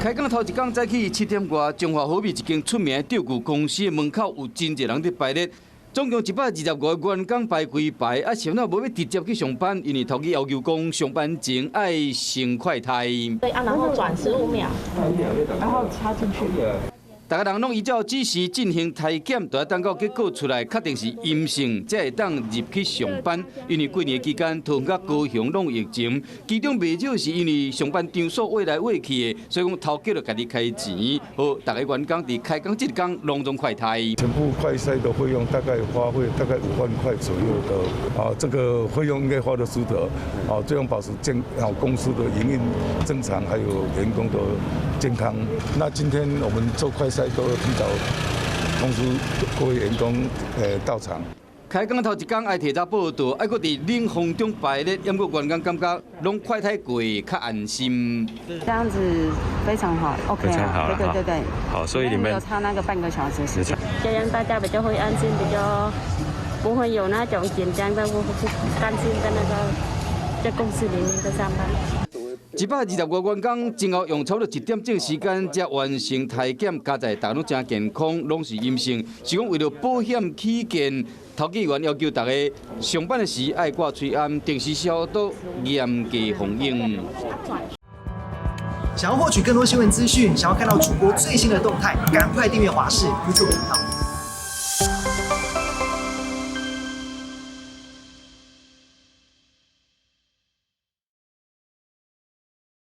開工頭一工早起7點外，中華好味一間出名的釣具公司的門口有真濟人佇排列，總共125個員工排規排，啊，是按怎無欲直接去上班，因為頭家要求講上班前愛先快篩。對啊，然後轉15秒，然後插進去。逐个人攏依照指示進行篩檢，就愛等到結果出來，確定是陰性，才會當入去上班。因為過年期間，桃園佮高雄攏疫情，其中袂少是因為上班場所挖來挖去的，所以講頭家就家己開錢，予逐个員工佇開工這一工攏總快篩。全部快篩的費用大概花費大概5萬塊左右的，啊，這個費用應該花得值得，啊，這樣保持健啊公司的營運正常，還有員工的健康。那今天我們做快篩都提早通知各位員工到場。開工頭一工愛提早報到，愛閣佇冷風中排列，毋過員工感覺攏快篩過較安心。這樣子非常好，OK，非常好，對對對對。好，所以你們沒有差那個半個小時時間。這樣大家比較會安心，比較不會有那種緊張的、不擔心的那個在公司裡面的上班。125個員工，前後用差不多一點鐘時間才完成篩檢，佳在逐家攏誠健康，攏是陰性。是講為著保險起見，頭家員要求逐家上班的時愛掛喙罨，定時消毒，嚴格防疫。想要獲取更多新聞資訊，想要看到主播最新的動態，趕快訂閱華視 YouTube 頻道。